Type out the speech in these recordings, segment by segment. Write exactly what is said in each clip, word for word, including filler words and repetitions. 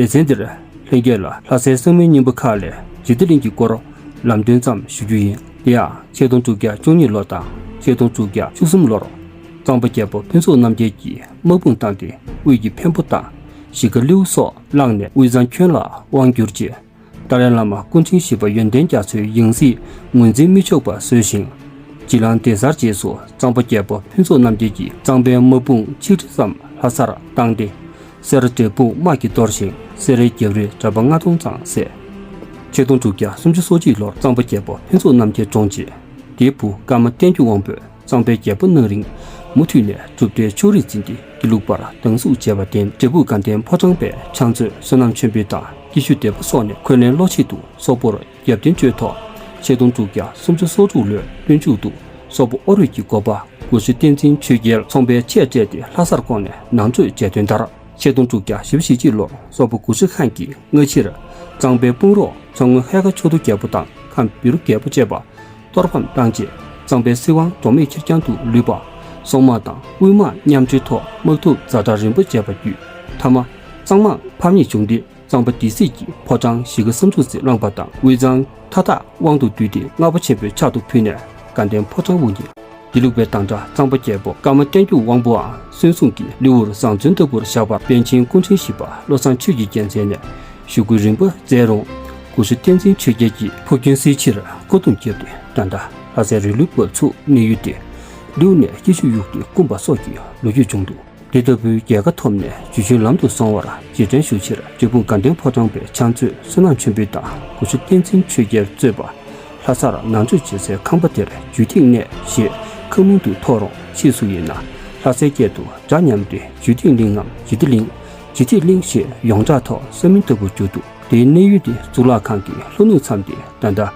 ལེ་ཚན་འདིར་ལྷན་རྒྱས་ལ་ལྷ་སའི་གསང་བའི་སྙིང་པོ་ཁག་ལས་འཇིག་རྟེན་གླིང་གི་སྐོར་ལམ་སྟོན་ཙམ་ཞུ་རྒྱུ་ཡིན། དེ་ཡང་ཆིག་སྟོང་དྲུག་བརྒྱ་བཅུ་གཉིས་ལོ་དང་ཆིག་སྟོང་དྲུག་བརྒྱ་བཅུ་གསུམ་ལོར་གཙང་པ་རྒྱལ་པོ་ཕུན་ཚོགས་རྣམ་རྒྱལ་གྱིས་དམག་དཔུང་བཏང་སྟེ་དབུས་ཀྱི་འཕན་པོ་དང་གཞིས་ཀ་ལིའུ་སོགས་བླངས་ནས་དབུས་གཙང་ཁྱོན་ལ་དབང་བསྒྱུར་རྗེས། ཏཱ་ལའི་བླ་མ་སྐུ་ཕྲེང་བཞི་པ་ཡོན་ཏན་རྒྱ་མཚོའི་ཡང་སྲིད་ངོས་འཛིན་མི་ཆོག་པ་བཟོས་ཤིང་། རྗེས་ལ་གདན་སར་རྗེས་སུ་གཙང་པ་རྒྱལ་པོ་ཕུན་ཚོགས་རྣམ་རྒྱལ་གྱིས་གཙང་པའི་དམག་དཔུང་ཆིག་ཁྲི་ཙམ་ལྷ་སར་བཏང་སྟེ། སེ་ར་འབྲས་སྤུངས་དམག་གིས་གཏོར་ཞིང་སེ་རའི་རྒྱབ་རི་གྲྭ་པ་ལྔ་སྟོང་ཙམ་བསད། ཆིག་སྟོང་དྲུག་བརྒྱ་སུམ་ཅུ་སོ་གཅིག་ལོར་གཙང་པ་རྒྱལ་པོ་ཕུན་ཚོགས་རྣམ་རྒྱལ་བཀྲོངས་རྗེས། དེའི་བུ་ཀརྨ་བསྟན་རྒྱས་དབང་པོས་གཙང་པའི་རྒྱལ་པོ་གནང་རིང་མུ་མཐུད་ནས་གྲུབ་མཐའི་ཕྱོགས་རིས་འཛིན་ཏེ་དགེ་ལུགས་པར་སྡང་ཟུག་བྱས་པར་བརྟེན། འབྲས་སྤུངས་དགའ་ལྡན་ཕོ་བྲང་པའི་ཕྱག་མཛོད་བསོད་ནམས་ཆོས་འཕེལ་དང་སྐྱིད་ཤོད་སྡེ་པ་སོགས་ནས་འཁོན་ལན་བློ་ཆེད་དུ་སོག་པོར་རྒྱབ་རྟེན་སྤྲོད་ཐོག་ཆིག་སྟོང་དྲུག་བརྒྱ་སུམ་ཅུ་སོ་དྲུག་ལོའི་སྟོན་མཇུག་ཏུ་སོག་པོ་ཨོ་རོད་ཀྱི་འགོ་པ་གུ་ཤྲི་བསྟན་འཛིན་ཆོས་རྒྱལ་ཚོང་པའི་ཆས་སྤྲས་ཏེ་ལྷ་སར་བསྐོར་ནས་ནང་ཆོས་བྱས་དོན་ལྟར། ཆིག་སྟོང་དྲུག་བརྒྱ་བཞི་བཅུ་ཞེ་གཅིག་ལོར་སོག་པོ་གུ་ཤྲི་ཁཱན་གྱིས་སྔ་ཕྱིར་གཙང་པའི་དཔུང་རོགས་མཚོ་སྔོན་ཧེ་ཁ་ཆོ་ཏོ་རྒྱལ་པོ་དང་ཁམས་བི་རུ་རྒྱལ་པོ་བཅས་པ་གཏོར་ཕམ་བཏང་རྗེས། གཙང་པའི་སྲིད་དབང་འགྲོ་མེད་ཁེར་རྐྱང་དུ་ལུས་པ། སོག་དམག་དང་དབུས་དམག་མཉམ་འབྲེལ་ཐོག་དམག་འཐབ་ཛ་དྲག་རིམ་པ་བྱས་པ་བརྒྱུད། མཐའ་མ་གཙང་དམག་ཕམ་ཉེས་བྱུང་སྟེ། གཙང་པ་སྡེ་སྲིད་ཀྱིས་ཕོ་བྲང་གཞིས་ཀ་སུམ་ཅུ་ཙམ་བླངས་པ་དང་། དབུས་གཙང་མཐའ་དག་དབང་དུ་བསྡུས་ཏེ་མངའ་དཔའ་ཆེན་པོའི་ཕྱག་ཏུ་ཕུལ་ནས་དགའ་ལྡན་ཕོ་བྲང་དབུ་བརྙེས། དགེ་ལུགས་པའི་བདག་འཛིན་གཙང་པ་རྒྱལ་པོ་ཀརྨ་བསྟན་རྒྱས་དབང་པོའང་གསོན་བསྲུང་གིས་ལེའུར་བཟང་བཙོན་ལྟ་བུར་བཞག་པར། པཎ་ཆེན་སྐུ་ཕྲེང་བཞི་པ་བློ་བཟང་ཆོས་ཀྱི་རྒྱལ་མཚན་ནས་ཞུ་སྐུལ་རིམ་པ་མཛད་རུང་། གུ་ཤྲི་བསྟན་འཛིན་ཆོས་རྒྱལ་གྱིས་ཕོ་རྒྱན་སེལ་ཕྱིར་སྐུ་གདུང་བརྒྱབ་སྟེ། ད་ལྟ་ལྷ་སའི་རི་ལུའི་བབས་ཚུགས་གནས་ཡུལ་ཏེ་ལིའུ་ནས་སྐྱིད་ཤོད་ཡུལ་དུ་བསྐུམས་པ་སོགས་ཀྱི་ལོ་རྒྱུས་བྱུང་འདུག། དེ་ལྟ་བུའི་རྒྱལ་ཁ་ཐོབ་ནས་རྒྱུད་ཆེན་ལམ་དུ་སོང་བར་རྗེས་དྲན་ཞུ་ཕྱིར། འབྲས་སྤུངས་དགའ་ལྡན་ཕོ་བྲང་པའི་ཕྱག་མཛོད་བསོད་ནམས་ཆོས་འཕེལ་དང་གུ་ཤྲི་བསྟན་འཛིན་ཆོས་རྒྱལ་གཙོས་པ་ལྷ་སར་ནང་ཆོས་བྱེད་སའི་ཁང་པ་དེར་ཇུས་ཐིག་གནས་ཞེས་ཁང་མིང་དུ་ཐོགས་རུང་། ཕྱིས་སུ་ཡིན་ན་ལྷ་སའི་སྐད་དུ་སྒྲ་མཉམ་སྟེ་ཇུས་ཐིག་གླིང་ངམ་ཇི་ཏི་གླིང་། ཇི་ཐིག་གླིང་ཞེས་ཡོངས་གྲགས་ཐོག་ས་མིང་ལྟ་བུར་གྱུར་འདུག། དེའི་གནས་ཡུལ་དེ་གཙུག་ལག་ཁང་གི་ལྷོ་ནུབ་མཚམས་ཏེ། ད་ལྟ་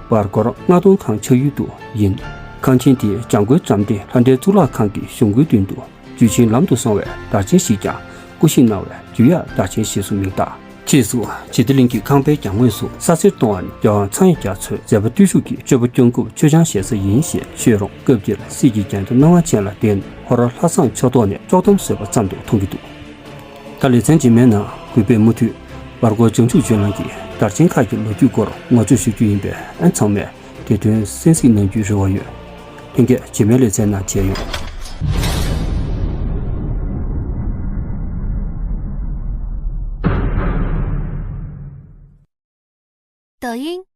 བར་སྐོར་ལྔ་སྟོང་གང་ཆགས་ཡུལ་དུ་ཡིན། ཁང་ཆེན་དེའི་བྱང་སྒོའི་འགྲམ་དེ་ལྷ་ལྡན་གཙུག་ལག་ཁང་གི་གཞུང་སྒོའི་མདུན་དུ། རྒྱུད་ཆེན་ལམ་དུ་སོང་བའི་དར་ཆེན་ཞིག་ཀྱང་སྐུ་གཤེགས་གནང་བས་རྒྱུད་ཡག་དར་ཆེན་ཞེས་སུ་མིང་བཏགས། ཕྱིས་སུ་ཇི་ཏི་གླིང་གི་ཁང་པའི་གྱང་ངོས་སུ་ས་སེར་གཏོང་བ་ནི་རྒྱལ་དབང་ཚངས་དབྱངས་རྒྱ་མཚོའི་མཛད་པ་བརྟུལ་ཞུགས་ཀྱི་སྤྱོད་པ་སྐྱོང་སྐབས་མཆོད་ཆང་བཞེས་ས་ཡིན་ཞེས་ཤོད་རུང་། སྐབས་དེར་སྲིད་ཀྱི་རྒྱལ་མཚན་སྣང་བ་ཅན་ལ་བརྟེན་ཧོར་ལྷ་བཟང་ཕྱོགས་གཏོགས་ནས་ལྕོག་གཏམ་བཟོས་པ་ཙམ་དུ་མཐོང་གི་འདུག། ད་ལེ་ཚན་རྗེས་མའི་ནང་གུས་པས་མུ་མཐུད་བར་སྐོར་བྱང་ཆུབ་ལྗོན་ལམ་གྱི་དར་ཆེན་ཁག་གི་ལོ་རྒྱུས་སྐོར་ངོ་སྤྲོད་ཞུ་རྒྱུ་ཡིན་པས། ཨན་ཚང་མས་དེ་དོན་གསན་གཟིགས་གནང་རྒྱུའི་རེ་བ་ཡོད། ལྷན་རྒྱས་རྗེས་མའི་ལེ་ཚན་ནང་མཇལ་ཡོང་།抖音